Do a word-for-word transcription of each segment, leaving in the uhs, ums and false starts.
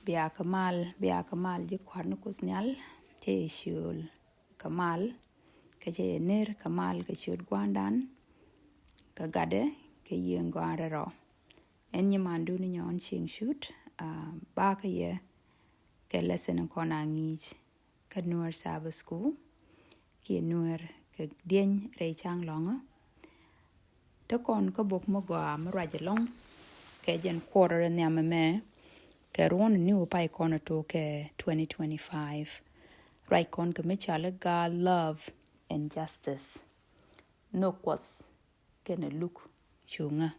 Bia kɛ mal, bia kɛ mal ji̱ Kua̱r ni Kuoth Nhial, cɛ yɛ ciöl kɛ mal, kɛ cɛ yɛ ner kɛ mal kɛ ciöt Gua̱a̱ndan, kɛ gatdɛ, kɛ yiëë gɔaa rɛl rɔ. Ɛn nyimandu ni Nyɔn Cieŋ Cut, ah, bakɛ yɛ kɛ lesson kɔn a ŋi̱i̱c kä Nuer Sabbath School, kiɛ Nuer kɛ dieny rɛy ca̱ŋ lɔ̱ŋä. Te kɔn kä bok mi gɔaa mi ruac ɛlɔ̱ŋ kɛ jɛn kuɔrɛ nhiam ɛmɛ, kɛ ruɔ̱n ni wä pay kɔn ɛ tok kɛ twenty twenty-five. Ruac kɔn kɛ mi cɔal i̱ God, love and justice. Nhök Kuɔth kɛnɛ luk cuŋä.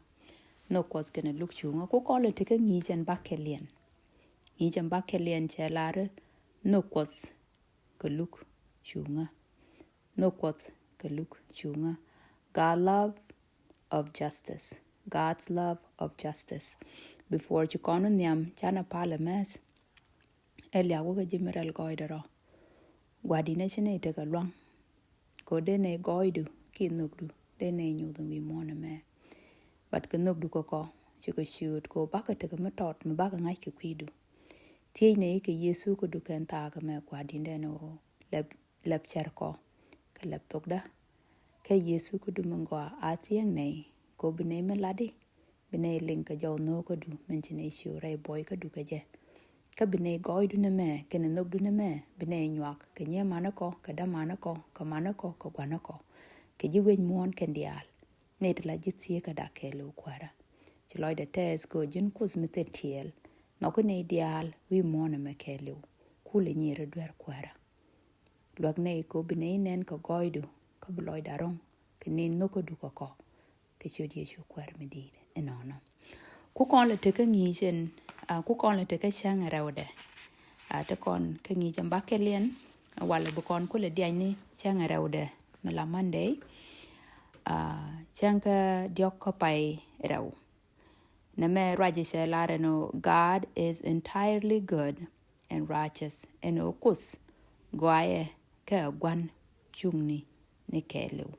Nhök Kuɔth kɛnɛ luk cuŋä. Ku kɔn lɛ tekɛ ŋi̱i̱c ɛn bakɛ liɛn. Ŋi̱i̱c ɛn bakɛ liɛn cɛ lar i̱ nhök Kuɔth kɛ luk cuŋä. Nhök Kuɔth kɛ luk cuŋä. God, love of justice. God's love of justice. Before ci kɔn wä nhiam, canɛ pal ɛmɛth. Ɛ liak wä kä ji̱ mi rɛl gɔɔydɛ rɔ. Gua̱di̱n ɛ ci nɛy tekɛ lua̱ŋ. Kɛ ɣöö dee nɛy gɔɔydu kiɛ nhökdu, dee nɛy nyuuth ɛn wi̱i̱ muɔ̱ɔ̱n ɛmɛ. But kɛ nhökdu kɛ kɔ, cikɛ ciööt kɛ ɣöö bakɛ tekɛ mi tɔt mi bakɛ ŋa̱c kɛ kui̱du. Thiec nɛy kɛ Yecu kä dukɛn thaak ɛmɛ, Gua̱di̱n, dee nɛy ɣöö lɛp, lɛp cär kɔ kɛ lɛp thokdä. Kä Yecu kä du mi gɔaa a thiäŋ nɛy kɛ ɣöö bi nɛy mi latdi, bi nɛy liŋ kɛ jɔw nhöökädu min ci nɛy ciöt rɛy buɔykädu kɛ jɛ. Kä bi nɛy gɔɔydu nɛmɛ kɛnɛ nhökdu nɛmɛ, bi nɛy nyuak kɛ nyiee manikɔ, kɛ dämanikɔ, kɛ manikɔ, kɛ gua̱nikɔ, kɛ ji̱ wec muɔ̱ɔ̱n kɛn diaal. Nɛy ti la ji̱ thieekäda kɛɛliw, Kuäärä. Ci lɔcdä tɛɛth kɛ ɣöö ji̱n Kuoth mi thil tiɛɛl nhɔki nɛy diaal wi̱i̱ muɔ̱ɔ̱n ɛmɛ kɛɛliw. Kulɛ nyier i̱ duer, Kuäärä. Luäk nɛy kɛ ɣöö bi nɛy nɛn kɛ gɔɔydu, kä bi lɔcdä ro̱ŋ kɛ nɛy nhökädu kɛ kɔ, kɛ ciöt Yecu Kuäär mi di̱i̱t. Ɛnɔnɔ. Ku kɔn lɛ tekä ŋi̱i̱c ɛn, ah, ku kɔn lɛ tekä cäŋ rɛwdɛ. Ah, te kɔn kä ŋi̱i̱c ɛn bakɛ liɛn, walɛ bi kɔn kulɛ diany ni cäŋ rɛwdɛ mi la Monday. Ah, cäŋ kä diɔ̱k kä pay rɛw. Nɛmɛ ruac cɛ lar ɛn ɣöö God is entirely good and righteous. Ɛn ɣöö Kuoth gɔaaɛ kɛ gua̱n cuŋni ni kɛɛliw.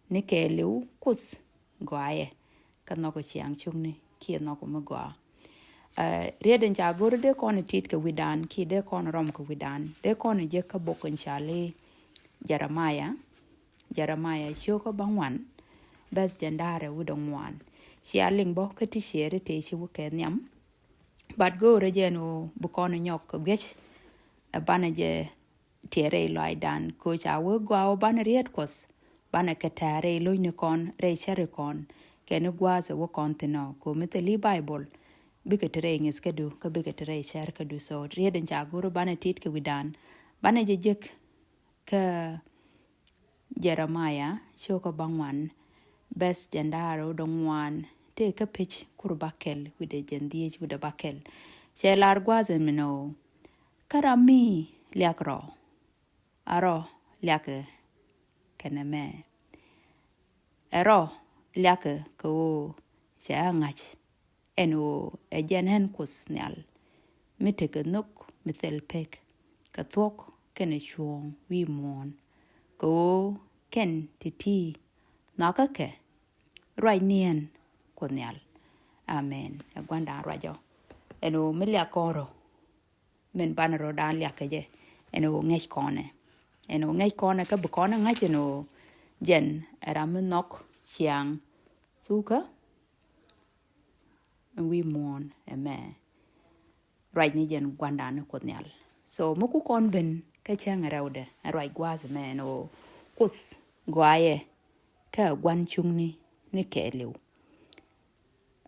Ni kɛɛliw Kuoth gɔaaɛ kɛ nhɔk ciaŋ cuŋni kiɛ nhɔk mi gɔaa. Eh, riet in ca go̱r dee kɔn tit kɛ wi̱dan kiɛ dee kɔn rɔm kɛ wi̱dan, dee kɔn jek kä bok in ca li Jeremiah. Jeremiah cio̱kä bäŋuan, bɛth jɛn da̱rɛ wi̱dɛ ŋuan. Cia liŋ bä kä ti ciɛɛri tëë ci wä kɛ nhiam. But go̱o̱rä jɛ ɛn ɣöö bi kɔn nyɔk kɛ guic, ɛ banɛ jɛ tiɛɛrɛ i lɔaacdan, kɛ ɣöö ca wee gɔaa wä banɛ riet Kuɔth, banɛ kɛ tɛ̈rɛ i lo̱cnikɔn rɛy cärikɔn, kɛn i̱ gua̱a̱th ɛ wä kɔn thi̱n ɔ, kɛ ɣöö mi thil i̱ Baibol, bikɛ te rɛy ŋi̱thkädu, kä bikɛ te rɛy cärkädu. So, riet in ca go̱r banɛ tit kɛ wi̱dan, banɛ jɛ jek kä Jeremiah cio̱kä bäŋuan, bɛth jɛn da̱rɛ wi̱dɛ ŋuan, tëë kä pec kur bakɛl wi̱dɛ jɛn dhieec wi̱dɛ bakɛl. Cɛ lar gua̱a̱th ɛmɛ ɛn ɣöö, kä ram mi liak rɔ, a rɔ liakɛ kɛnɛ mɛ. Ɛ rɔ liakɛ kɛ ɣöö cɛ ɣä ŋa̱c ɛn ɣöö ɛ jɛn ɣän Kuoth Nhial mi tekɛ nhök mi thil pek, kɛ thuɔ̱k kɛnɛ cuɔ̱ɔ̱ŋ wi̱i̱ muɔ̱ɔ̱n, kɛ ɣöö kɛn ti̱ti̱ nhɔakä kɛ ruac ni ɣän Kuoth Nhial. Amen. Ɛ gua̱ndan ruacɔ. Ɛn ɣöö mi liak kɔn rɔ, min banɛ rɔ̱dan liak kɛ jɛ, ɛn ɣöö ŋäc kɔnɛ. Ɛn ɣöö ŋäc kɔnɛ kä bi kɔnɛ ŋa̱c ɛn ɣöö jɛn ɛ ram mi nhɔk ciaŋ thukä wi̱i̱ muɔ̱ɔ̱n ɛmɛ. Ruac ni jɛn gua̱ndan ni Kuoth Nhial. So mi ku kɔn ben kä cäŋ rɛwdɛ, ɛ ruac gua̱a̱th ɛmɛ ɛn ɣöö Kuoth gɔaaɛ kä gua̱n cuŋni ni kɛɛliw.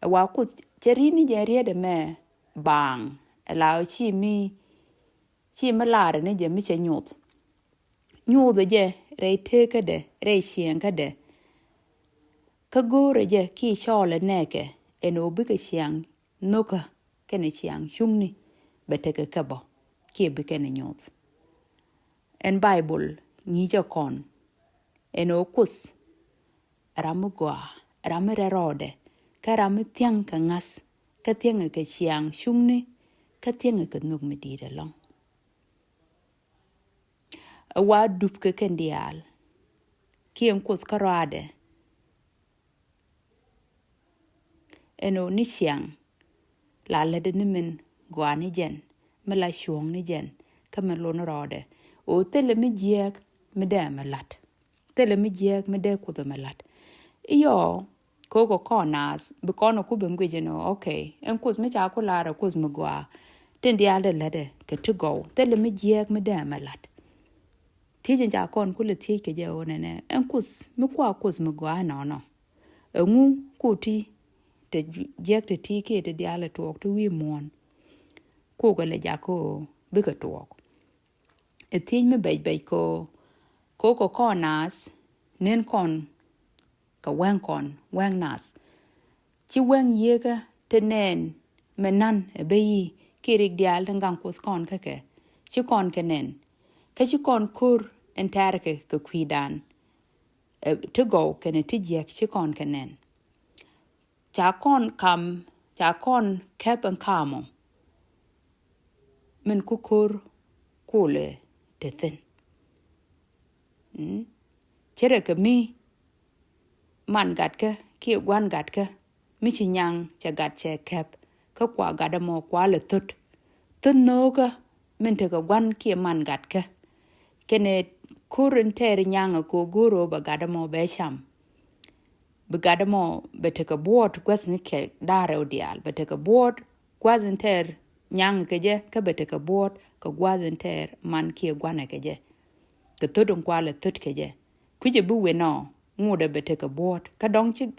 Ɛ wa Kuoth cɛ ri̱t ni jɛ riet ɛmɛ baaŋ, ɛ la ɣöö ci mi, ci mi laarɛ ni jɛ mi cɛ nyuth. Nyuuthɛ jɛ rɛy teekädɛ, rɛy ciɛɛŋkädɛ. Kä go̱o̱rɛ jɛ kiɛ cɔɔlɛ nɛɛkɛ ɛn ɣöö bikɛ ciaŋ nho̱kä kɛnɛ ciaŋ cuŋni bɛ tekɛ kɛ bä kiɛ bi kɛnɛ nyuth. Ɛn Baibol ŋi̱i̱cɛ kɔn ɛn ɣöö Kuoth ram mi gɔaa, ram mi rɛl rɔɔdɛ, kä ram mi thiäŋ kɛ ŋa̱th, kä thiäŋɛ kɛ ciaŋ cuŋni, kä thiäŋɛ kɛ nhök mi di̱i̱t ɛlɔ̱ŋ. Ɛ wa dup kɛ kɛn diaal kiɛ ɛn Kuoth kärɔaadɛ. Ɛn ɣöö ni ciaŋ la lätdɛ ni min gɔaa ni jɛn, mi la cuɔ̱ŋ ni jɛn kä mi lon rɔɔdɛ. O thilɛ mi jiɛɛk mi dee mɛ la̱t. Thilɛ mi jiɛɛk mi dee Kuoth mɛ la̱t. Iyɔ, kɛ ɣöö kɛ kɔn naath bi kɔn ku ben guic ɛn ɣöö, okay, ɛn Kuoth mi ca ku lar ɛ Kuoth mi gɔaa. Tin diaal dee lätdɛ kɛ ti gɔw. Thilɛ mi jiɛɛk mi dee mɛ la̱t. Thiec in ca kɔn kulɛ thiec kɛ jɛ ɣöö nɛnɛ, ɛn Kuoth mi kua Kuoth mi gɔaa nɔnɔ. Ɛŋu ku ti te jiɛk te ti kiɛ te diaal ɛ tuɔɔk ti wi̱i̱ muɔ̱ɔ̱n? Ku kɛ lɛ jak kä ɣöö bikɛ tuɔɔk. Ɛ thiec mi bɛc bɛc kɛ ɣöö kɛ kɔn naath, nen kɔn kɛ wɛŋ kɔn, wɛŋ naath. Ci wɛŋ yieekä te nɛn mɛ nan ɛ ben i̱ kiɛ rik diaal tin gaŋ Kuoth kɔn kä kɛ. Ci kɔn kɛ nɛn. Kä ci kɔn ko̱r ɛn tɛ̈rkɛ kɛ kui̱dan. Ɛ, ti gɔw kɛnɛ ti jiɛk ci kɔn kɛ nɛn. Ca kɔn kam, ca kɔn kɛp ɛn kamɔ. Min ku ko̱r kulɛ te thi̱n. Mm. Ce̱tkɛ mi man gatkä kiɛ gua̱n gatkä, mi ci nyaŋ cɛ gat cɛ kɛp, kä kua gat ɛmɔ kua lɛ thot. Thot nhöökä min tekɛ gua̱n kiɛ man gatkä. Kɛnɛ ko̱r in tɛɛr nyaŋ ɛ kɛ ɣöö go̱o̱r ɣöö bɛ gat ɛmɔ bɛ cam. Bi gat ɛmɔ bɛ tekɛ buɔɔt gua̱thni kɛ da̱rɛw diaal, bɛ tekɛ buɔɔt gua̱th in tɛɛr nyaŋ kɛ jɛ, kä bɛ tekɛ buɔɔt kɛ gua̱th in tɛɛr man kiɛ gua̱nɛ kɛ jɛ. Kɛ thot in kua lɛ thot kɛ jɛ. Kui̱cɛ bi wen ɔ, ŋotdɛ bɛ tekɛ buɔ̱ɔ̱t. Kä dɔ̱ŋ ci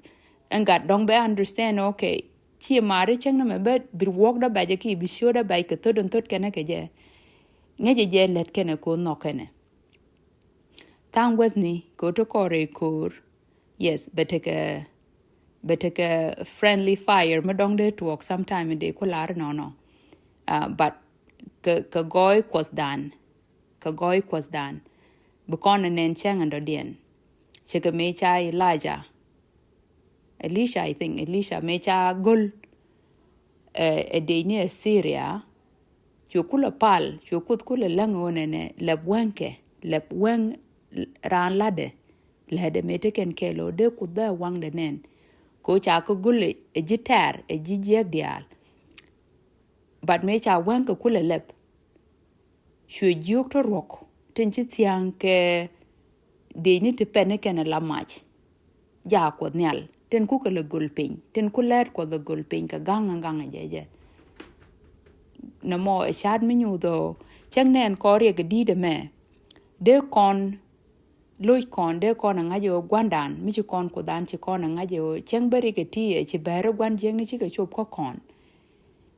ɛn gat dɔ̱ŋ bɛ understand, okay, ci maari cäŋ ni mɛ bä bi wuɔ̱k dä bɛc ɛ ki bi ciöt dä bɛc kɛ thot in thot kɛnɛ kɛ jɛ. Ŋäcɛ jɛ lät kɛnɛ ko̱ nhɔk kɛnɛ. Tha̱a̱ŋ guäthni ko̱ ti kɔrɛ ko̱r. Yes, bɛ tekɛ, bɛ tekɛ friendly fire mi dɔ̱ŋ dee tuɔɔk sometime dee ku lar nɔnɔ. Uh, but kɛ, kɛ gɔɔy Kuɔthdan, kɛ gɔɔy Kuɔthdan. Bi kɔn ɛ nɛn cäŋ ɛn dɔ̱diɛn. Cɛ kɛ mëë ca Elijah, Elisha, I think, Elisha, mëë ca go̱l ɛ, ɛ dec ni Assyria. Cuɛ kulɛ pal, cuɛ Kuoth kulɛ läŋ ɣöö nɛnɛ lɛp wɛŋkɛ, lɛp wɛŋ raan la̱tdɛ. Lätdɛ mëë te kɛn kɛɛl ɣöö dee Kuoth dee waŋdɛ nɛn. Kɛ ɣöö ca kɛ go̱l ɛ ji̱ tɛ̈r, ɛ ji̱ jiɛk diaal. But mëë ca wɛŋkɛ kulɛ lɛp, cuɛ jiök tɔ ruɔ̱k tin ci thia̱a̱ŋ kɛ dec ni ti pɛn ni kɛn ɛ la mac. Jaak Kuɔth Nhial tin kukɛ lɛ go̱l piny, tin ku lɛɛt Kuɔth ɛ go̱l piny kɛ ga̱ŋ ɛ ga̱ŋ ɛ jɛ jɛ. Nɛ mɔ ɛ ca̱a̱t mi nyuuth ɔ cäŋ nɛn kɔn riɛk ɛ di̱i̱t ɛmɛ. Dee kɔn loc kɔn, dee kɔn ɛ ŋa̱c ɛ ɣöö gua̱ndan mi ci kɔn Kuothdan ci kɔn ɛ ŋa̱c ɛ ɣöö cäŋ bä riɛk ɛ ti ɛ ci bäär ɛ gua̱n jiäkni cikɛ cop kä kɔn.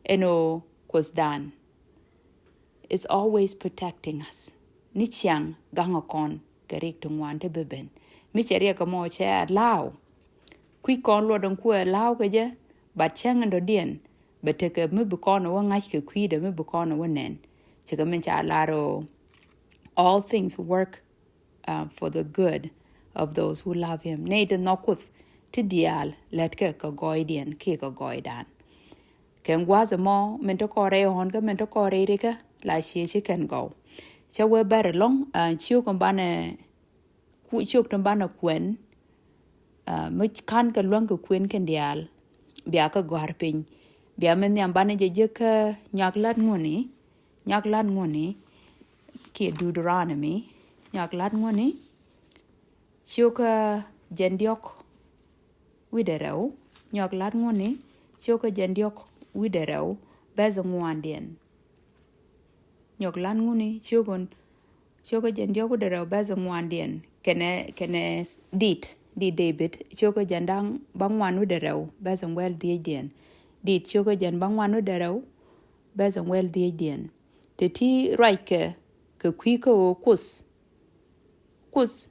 Ɛn ɣöö Kuothdan is always protecting us. Ni ciaŋ gaŋ ɛ kɔn kɛ rik ti ŋuan ti bi ben. Mi cɛ riɛk ɛmɔ cɛ allow. Kui̱ kɔn luɔt in kuɛ allow kɛ jɛ, but cäŋ in dɔ̱diɛn bɛ tekɛ mi bi kɔn ɛ wä ŋa̱c kɛ kui̱dɛ mi bi kɔn ɛ wä nɛn. Cɛ kɛ min ca lar ɣöö all things work uh, for the good of those who love him. Nɛy ti nhɔk Kuoth ti diaal lätkɛ kɛ gɔɔydiɛn kiɛ kɛ gɔɔydan. Kɛ gua̱a̱th ɛmɔ min ti kɔn rɛy ɣɔ̱n kä min ti kɔn rɛy rikä la ciɛ ci kɛn gɔw. Cä wee bɛr ɛlɔ̱ŋ, uh, ciök in banɛ, ciök tin banɛ kuɛn, uh, mi ka̱n kɛ luäŋ kɛ kuën kɛn diaal. Bia kɛ gɔ̱a̱r piny. Bia mi nhiam banɛ jɛ jek kä Nyuak Lat Ŋuɔ̱ni, Nyuak Lat Ŋuɔ̱ni kiɛ Deuteronomy, Nyuak Lat Ŋuɔ̱ni, cio̱kä jɛn diɔ̱k wi̱cdɛ rɛw. Nyuak Lat Ŋuɔ̱ni, cio̱kä jɛn diɔ̱k wi̱cdɛ rɛw, bɛth ŋuandiɛn. Nyuak Lat Ŋuɔ̱ni, cio̱kä, cio̱kä jɛn diɔ̱k wi̱cdɛ rɛw, bɛth ŋuandiɛn. Kɛnɛ, kɛnɛ dit, dit David, cio̱kä jɛn da̱ŋ bäŋuan wi̱cdɛ rɛw, bɛth ŋuɛl dhiecdiɛn. Dit cio̱kä jɛn bäŋuan wi̱cdɛ rɛw, bɛth ŋuɛl dhiecdiɛn. Te ti ruackɛ kɛ kui̱ kä ɣöö Kuoth, Kuoth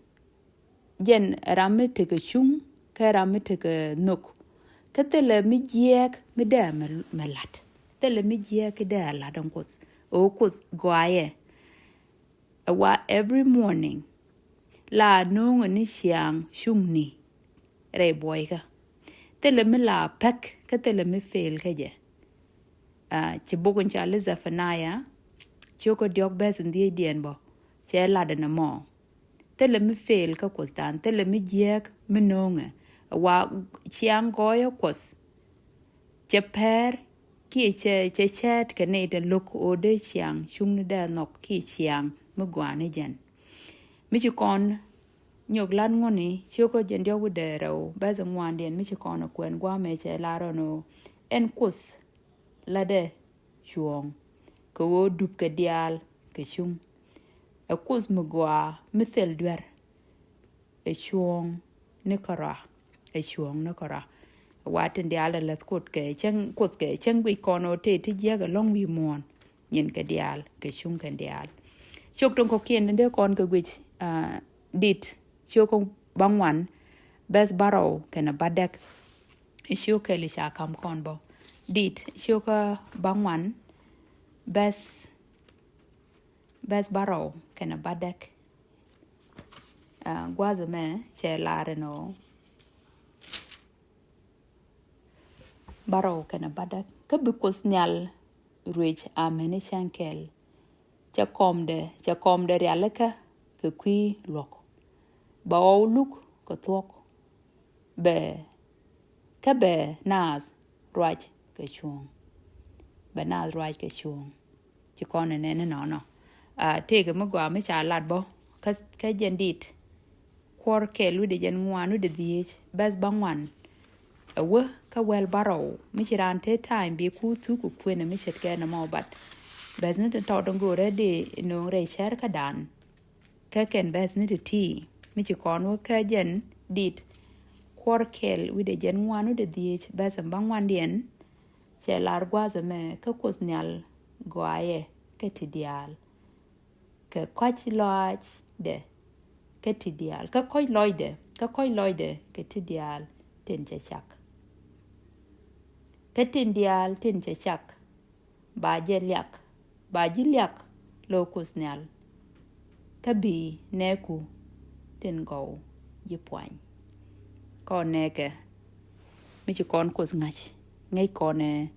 jɛn ram mi tekɛ cuŋ kɛ ram mi tekɛ nhök. Kä thilɛ mi jiɛɛk mi dee mɛ, mɛ la̱t. Thilɛ mi jiɛɛk ki dee a la̱t ɛn Kuoth. Ɣöö Kuoth gɔaaɛ. Ɛ wa every morning la no̱o̱ŋɛ ni ciaŋ cuŋni rɛy buɔykä. Thilɛ mi la pek kä thilɛ mi fail kä jɛ. Ah, ci buk in ca li Zephaniah, cio̱kä diɔ̱k bɛth in dhiecdiɛn bä, cɛ lat ɛn ɛmɔ. Thilɛ mi fail kä Kuothdan, thilɛ mi jiääk mi no̱o̱ŋɛ. Wa ciaŋ gɔɔyä Kuɔth. Cɛ pɛr kiɛ cɛ cɛ cɛɛt kɛ nɛy tin lo̱k ɣöö dee ciaŋ cuŋni dee nhɔk kiɛ ciaŋ mi gɔaa ni jɛn. Mi ci kɔn nyɔk lat ŋuɔ̱tni, cio̱kä jiɛn diɔ̱k wi̱cdɛ rɛw bɛ̈th ŋuandiɛn, mi ci kɔn ɛ kuɛn gua̱a̱mɛ cɛ lar ɛn ɣöö ɛn Kuoth latdɛ cuɔ̱ɔ̱ŋ kɛ ɣöö dup kɛ diaal kɛ cuŋ. Ɛ Kuoth mi gɔaa mi thil duer. Ɛ cuɔ̱ɔ̱ŋ ni kärɔa. Ɛ cuɔ̱ɔ̱ŋ ni kärɔa. Wa tin diaal ɛ läth Kuoth kɛ cäŋ, Kuoth kɛ cäŋ guic kɔn ɣöö tëë ti jiäk ɛlɔ̱ŋ wi̱i̱ muɔ̱ɔ̱n. Nyin kɛ diaal kɛ cuŋ kɛ diaal. Ciök tin kɔ̱kiɛn tin dee kɔn kɛ guic, ah, Dit cio̱kä baŋuan bɛ̈th bärɔw kɛnɛ bädäk. Cio̱kä li ca ka̱m kɔn bä. Dit cio̱kä baŋuan bɛ̈th, bɛ̈th bärɔw kɛnɛ bädäk. Ah, gua̱a̱th ɛmɛ cɛ lar ɛn ɣöö bärɔw kɛnɛ bädäk. Kä bi Kuoth Nhial ruëc amäni cäŋ kɛl. Cɛ kɔmdɛ, cɛ kɔmdɛ rialikä kɛ kui̱ luɔ̱k. Bɛ ɣɔw luk kɛ thuɔ̱k. Bɛ, kä bɛ naath ruac kɛ cuɔ̱ɔ̱ŋ. Bɛ naath ruac kɛ cuɔ̱ɔ̱ŋ. Ci kɔn ɛ nɛn inɔnɔ. Ah, tëëkɛ mi gɔaa mi ca lat bä kä, kä jiɛn Dit kuɔr kɛl wi̱cdɛ jiɛn ŋuan wi̱cdɛ dhieec bɛ̈th bäŋuan. Ɛ wä kä wäl bärɔw mi ci raan te time bi ku thuk kɛ kuënɛ mi ce̱tkɛ nɔmɔ, but bɛ̈thni tin tɔt in go̱o̱rɛ di nööŋ rɛy cär kädan. Kä kɛn bɛ̈thni ti̱ti̱ mi ci kɔn wä kä jiɛn Dit kuɔr kɛl wi̱cdɛ jiɛn ŋuan wi̱cdɛ dhieec bɛ̈th bäŋuandiɛn. Cɛ lar gua̱a̱th ɛmɛ, kä Kuoth Nhial gɔaaɛ kä ti diaal kɛ kɔ̱c lɔcdɛ kä ti diaal, kä kɔ̱c lɔcdɛ, kä kɔ̱c lɔcdɛ kɛ ti diaal tin cɛ cak. Kä tin diaal tin cɛ cak ba jɛ liak, ba ji̱ liak, lo Kuoth Nhial. Kä bi nɛɛku tin gɔw ji̱ puany. Kɔn nɛɛkɛ mi ci kɔn Kuoth ŋa̱c, ŋäc kɔn ɛ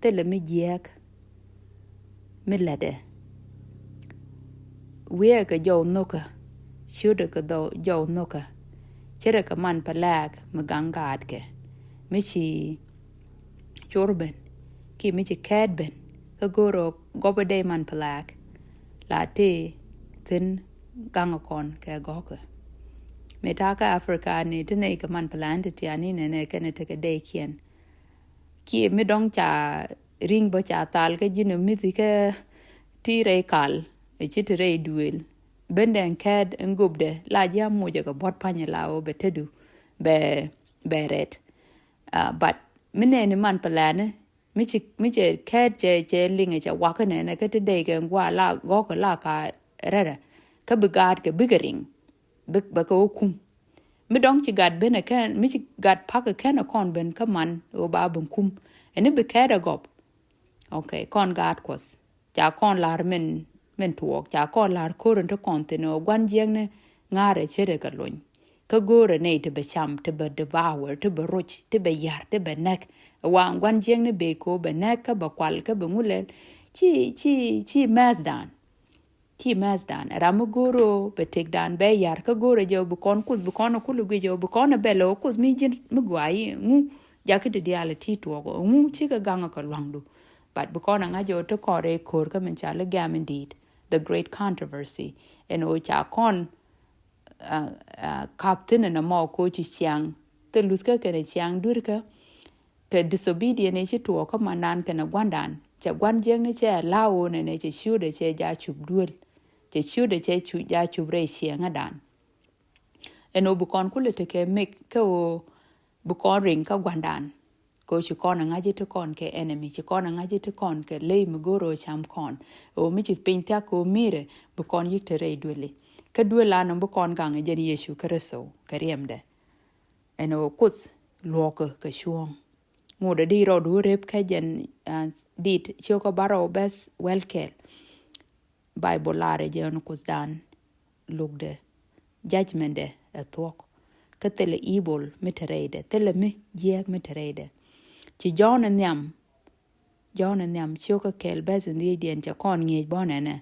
thilɛ mi jiääk mi lätdɛ. Wiɛɛkɛ jɔw nhökä, ciötdɛ kɛ dhɔw jɔw nhökä, ce̱tkɛ man pɛ lɛ̈ɛ̈k mi gaŋ gaatkɛ, mi ci cor ben kiɛ mi ci kɛɛt ben, kä go̱o̱rä gɔpä dee man pɛ lɛ̈ɛ̈k. La tëë thi̱n gaŋ kɔn kɛ gɔ̱kä. Mi ta̱a̱ kä Africa ni ti nɛy kɛ man pɛ lɛ̈ɛ̈k ti tiani nɛnɛ kɛnɛ tekɛ dee kiɛn. Kiɛ mi dɔ̱ŋ ca ri̱ŋ bä ca thal kä ji̱n ɛ mi̱thi kä ti rɛy kal, ɛ ci ti rɛy duëël. Bendɛ ɛn kɛɛt ɛn gopdɛ la ji̱ a mucɛ kɛ buɔ̱t pa̱nyɛ la ɣöö bɛ tetdu bɛ, bɛ rɛt. Ah, but mi nɛɛni man pɛ lɛ̈ɛ̈ni mi ci, mi cɛ kɛɛt cɛ, cɛ liŋɛ cɛ wakä nɛnɛ kä ti dee kɛ ɛn gua̱a̱ la gɔ̱kä la ka rɛrɛ. Kä bi gaatkɛ bikɛ riŋ. Bik, bɛ kɛ wä kum. Mi dɔ̱ŋ ci gat ben ɛ kɛn, mi ci gat pa̱k ɛ kɛn ɛ kɔn ben kä man ɣöö ba ben kum. Ɛn i̱ bi kɛɛt ɛ gɔp. Okay, kɔn gaat Kuɔth. Ca kɔn la̱r min, min tuɔɔk. Ca kɔn la̱r ko̱r in ti kɔn thi̱n ɣöö gua̱n jiäkni ŋa̱rɛ ce̱tkɛ lony. Kä go̱o̱rɛ nɛy ti bɛ cam, ti bɛ devour, ti bɛ roc, ti bɛ ya̱r, ti bɛ nɛk. Ɛ waŋ gua̱n jiäkni bɛ ko̱ bɛ nɛk kä bɛ kual kä bɛ ŋulɛl. Ci, ci, ci mɛthdan. Ci mɛthdan. Ram mi go̱o̱r ɣöö bɛ tëkdan bɛ ya̱r kä go̱o̱rɛ jɛ ɣöö bi kɔn Kuoth, bi kɔn ɛ kul ɛ guic ɣöö bi kɔn ɛ bɛl ɣöö Kuoth mi ji̱n mi gɔaa i̱ ŋu jakä ti diaal ɛ ti tuɔɔk ɣöö ŋu cikɛ gaŋ ɛ kɛ lua̱ŋdu. But bi kɔn ɛ ŋa̱c ɣöö ti kɔn rɛy ko̱r kä min ca li gɛ̈m in di̱i̱t, the great controversy. Ɛn ɣöö ca kɔn, ah, ah, kap thi̱n ɛn ɛmɔ ko̱ ci ciaŋ. Thil luthkä kɛnɛ ciaŋ duerkä. Kɛ disobedient ëë ci tuɔɔk kä mandan kɛnɛ gua̱ndan. Cɛ gua̱n jiäkni cɛ allow nɛnɛ cɛ ciötdɛ cɛ ja cup duel. Cɛ ciötdɛ cɛ cu ja cup rɛy ciɛŋädan. Ɛn ɣöö bi kɔn kulɛ tekɛ mik kä ɣöö bi kɔn riŋ kä gua̱ndan. Kɛ ɣöö ci kɔn ɛ ŋa̱c i̱ ti kɔn kɛ enemy, ci kɔn ɛ ŋa̱c i̱ ti kɔn kɛ ley mi go̱o̱r ɣöö cam kɔn. Ɣöö mi ci piny thia̱k kɛ ɣöö mi̱i̱rɛ bi kɔn yi̱k te rɛy dueli. Kä duel anɔ bi kɔn gaŋ ɛ jɛn Yecu Kritho kɛ riɛmdɛ. Ɛn ɣöö Kuoth luɔ̱ɔ̱kä kɛ cuɔ̱ɔ̱ŋ. Ŋot ɛ di rɔɔdu rep kä jɛn, ah, Dit cio̱kä bärɔw bɛth wäl kɛl. Bible laarɛ jɛ ɛn Kuothdan lukdɛ, judgmentdɛ ɛ thuɔ̱k. Kä thilɛ evil mi te rɛydɛ, thilɛ mi jiääk mi te rɛydɛ. Ci Jɔ̱ɔ̱n ɛ nhiam, Jɔ̱ɔ̱n ɛ nhiam cio̱kä kɛl bɛth in dhiecdiɛn cɛ kɔn ŋi̱eec bɔ̱nɛnɛ.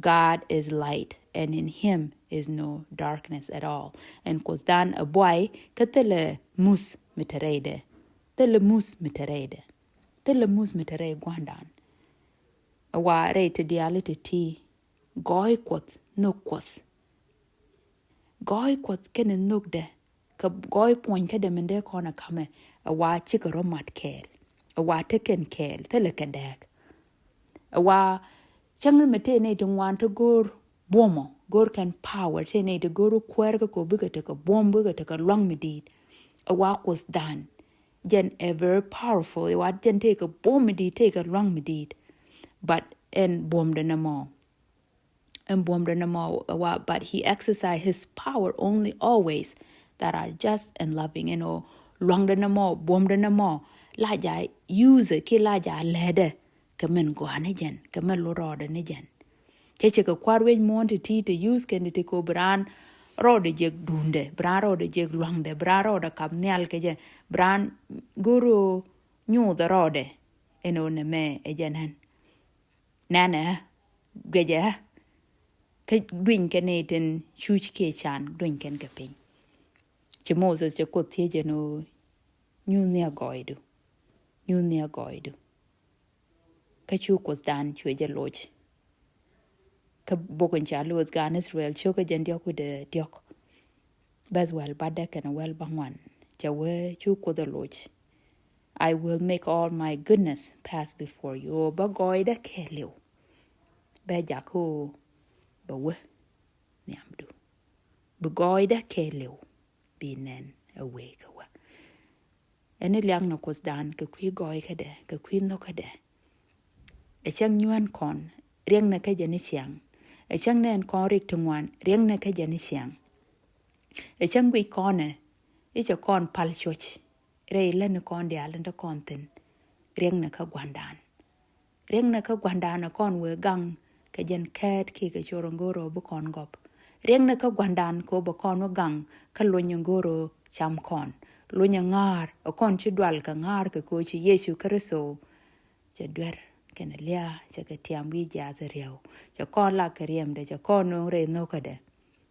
God is light, and in him is no darkness at all. Ɛn Kuothdan ɛ buay, kä thilɛ muth mi te rɛydɛ. Thilɛ muth mi te rɛydɛ. Thilɛ muth mi te rɛy gua̱ndan. Ɛ wa rɛy ti diaal ti ti gɔɔy Kuɔth, nhök Kuɔth. Gɔɔy Kuɔth kɛnɛ nhökdɛ, kɛ gɔɔy puɔ̱ny kädɛ min dee kɔn ɛ ka̱mɛ. Ɛ wa cikɛ rɔ mat kɛɛl. Ɛ wa te kɛn kɛɛl, thilɛ kɛ dɛɛk. Ɛ wa cäŋ mi tëë nɛy ti ŋuan ti go̱o̱r buɔmɔ, go̱o̱r kɛn power, tëë nɛy ti go̱o̱r kuäär kä kɔ bikɛ tekɛ buɔm, bikɛ tekɛ luaŋ mi di̱i̱t. Ɛ wa Kuothdan jɛn ɛ very powerful, ɛ wa jɛn tëë kɛ buɔm mi di̱i̱t, tëë kɛ luaŋ mi di̱i̱t. But ɛn buɔmdɛ nɛmɔ, ɛn buɔmdɛ nɛmɔ, ɛ wa, but he exercise his power only always that are just and loving. Ɛn ɔ luaŋdɛ nɛmɔ, buɔmdɛ nɛmɔ, la ja use kiɛ la ja lɛɛdɛ kɛ min gɔaa ni jɛn, kɛ min lot rɔɔdɛ ni jɛn. Cɛ cɛ kɛ kua̱r wec muɔ̱ɔ̱n ti ti te use kɛn ti ti ko bi raan rɔɔdɛ jek duundɛ, bi raan rɔɔdɛ jek luaŋdɛ, bi raan rɔɔdɛ kap nhial kɛ jɛ, bi raan go̱o̱r ɣöö nyuuthɛ rɔɔdɛ. Ɛn ɣöö nɛmɛ ɛ jɛn ɣän. Nɛnɛ, guecɛ kä duiny kɛn ni tin cuc kiɛ can duiny kɛn kɛ piny. Ci Moses cɛ Kuoth thiec ɛn ɣöö nyuuth ni agɔɔydu, nyuuth ni agɔɔydu. Kä cu Kuothdan cuɛ jɛ loc. Kä bok in ca luth gan Israel cio̱kä jɛn diɔ̱k wi̱cdɛ diɔ̱k, bɛth wäl bädɛ kɛnɛ wäl bäŋuan, cɛ wee cu Kuoth ɛ loc. I will make all my goodness pass before you. Ɣöö bä gɔɔydä kɛɛliw bɛ jakä ɣöö bɛ wä nhiamdu. Bi gɔɔydä kɛɛliw bi nɛn ɛ wee kɛ wä. Ɛn ni liak ni Kuothdan kɛ kui̱ gɔɔykädɛ, kɛ kui̱ nhökädɛ. Ɛ cäŋ nyuään kɔn, riɛŋnɛ kä jɛ ni ciaŋ. Ɛ cäŋ nɛn kɔn rik ti ŋuan, riɛŋnɛ kä jɛ ni ciaŋ. Ɛ cäŋ guic kɔnɛ, i̱ cɛ kɔn pal cuɔ̱c rɛy lä ni kɔn diaal in te kɔn thi̱n, riɛŋnɛ kä gua̱ndan. Riɛŋnɛ kä gua̱ndan ɛ kɔn wëë gaŋ kɛ jɛn kɛɛt kiɛ kɛ cor in go̱o̱r ɣöö bi kɔn gɔp. Riɛŋnɛ kä gua̱ndan kɛ ɣöö bɛ kɔn wä gaŋ kä luny in go̱o̱r ɣöö cam kɔn. Luny in ŋa̱a̱r ɛ kɔn ci dual kɛ ŋa̱a̱r kɛ kɛ ɣöö ci Yecu Kritho cɛ duer kɛnɛ lia̱a̱, cɛ kɛ tiam wi̱i̱ jiaath riɛw. Cɛ kɔn lak kɛ riɛmdɛ, cɛ kɔn nööŋ rɛy nhökädɛ.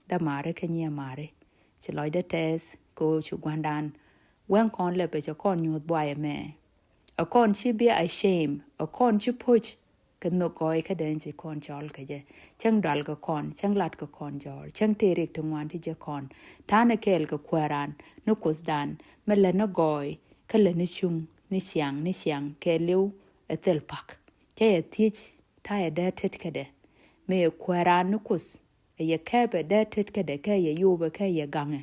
Dämaari kä nyimaari, ci lɔcdä tɛɛth kɛ ɣöö ci gua̱ndan wɛŋ kɔn lɛpɛ, cɛ kɔn nyuɔ̱th buay ɛmɛ. Ɛ kɔn ci bi ashamed, ɛ kɔn ci po̱c kɛ nhök gɔɔykädɛ in ci kɔn cɔl kɛ jɛ. Cäŋ dual kɛ kɔn, cäŋ lat kɛ kɔn jɔɔr, cäŋ tëë rik ti ŋuan ti jɛ kɔn. Ta̱a̱nɛ kɛɛl kɛ kuääran ni Kuothdan mi lät ni gɔɔy kä lät ni cuŋ ni ciaŋ ni ciaŋ kɛɛliw ɛ thil pak. Cä yɛ thiec ta̱yɛ dee tet kädɛ, mëë kuääran ni Kuoth ɛ yɛ kɛɛpɛ dee tet kädɛ, kɛ yɛ yopɛ, kɛ yɛ gaŋɛ.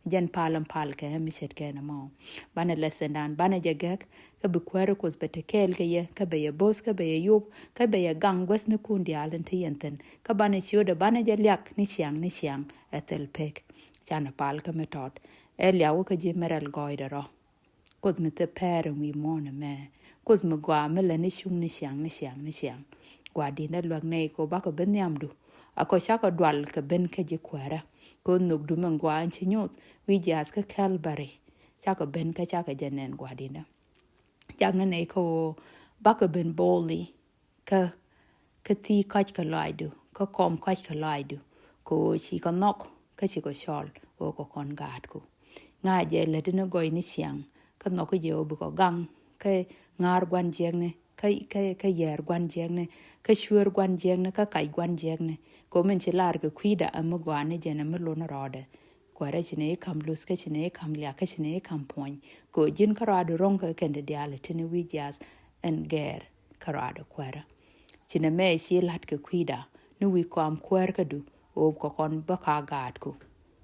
Jɛn pal in pal kɛ mi ce̱tkɛ nɛmɔ. Banɛ lɛthindan banɛ jɛ gɛk, kä bi kuääri Kuoth bɛ te kɛɛl kɛ yɛ, kä bɛ yɛ bo̱th, kä bɛ yɛ yop, kä bɛ yɛ gaŋ guäthnikun diaal in te yɛn thi̱n. Kä banɛ ciötdɛ banɛ jɛ liak ni ciaŋ ni ciaŋ ɛ thil pek. Canɛ pal kä mi tɔt. Ɛ liak wä kä ji̱ mi rɛl gɔɔydɛ rɔ. Kuoth mi thil pɛɛr in wi̱i̱ muɔ̱ɔ̱n ɛmɛ. Kuoth mi gɔaa mi lät ni cuŋ ni ciaŋ ni ciaŋ ni ciaŋ. Gua̱di̱ndä luäk nɛy kɛ ɣöö bakɔ ben nhiamdu. A kɔ cakɔ dual kɛ ben kä ji̱ kuäärä. Kɛ ɣöö nhökdu min gɔaa in ci nyoth wi̱i̱ jiaath kä Kalbari. Cakɔ ben kä cakɔ jɛ nɛn Gua̱di̱ndä. Cak ni nɛy kɛ ɣöö bakɔ ben boldly kä, kä thi̱i̱ kɔ̱a̱c kɛ lɔaacdu, kä kɔm kɔ̱a̱c kɛ lɔaacdu, kɛ ɣöö ci kɛ nhɔk, kä ci kɛ cɔl, ɣöö kɛ kɔn gaatku. Ŋa̱cɛ jɛ lätdi ni gɔɔy ni ciaŋ, kä nhɔk kä jɛ ɣöö bi kɔ gaŋ, kä ŋa̱a̱r gua̱n jiäkni, kä, kä, kä yɛɛr gua̱n jiäkni, kä cuëër gua̱n jiäkni, kä kac gua̱n jiäkni. Kɛ ɣöö min ci lar kɛ kui̱da ɛ mi gɔaa ni jɛn ɛ mi lon rɔɔdɛ. Kuäärä ci nɛ i̱ ka̱m luth, kä ci nɛ i̱ ka̱m liak, kä ci nɛ i̱ ka̱m puɔ̱ny. Kɛ ɣöö ji̱n kärɔaadu ro̱ŋ kɛ kɛn ti diaal ɛ ti ni wi̱i̱ jiaath ɛn gɛɛr kärɔaadu kuäärä. Ci nɛ mɛ ci la̱t kɛ kui̱da ni wi̱i̱ kɔam kuäär kädu ɣöö kɛ kɔn bä ka gaatku.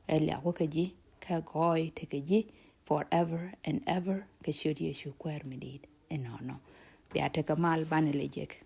Ɛ liak wä kä ji̱, kä gɔɔy tekɛ ji̱ forever and ever kɛ ciöt Yecu Kuäär mi di̱i̱t. Inɔnɔ. Bia tekɛ mal banɛ lɛ jek.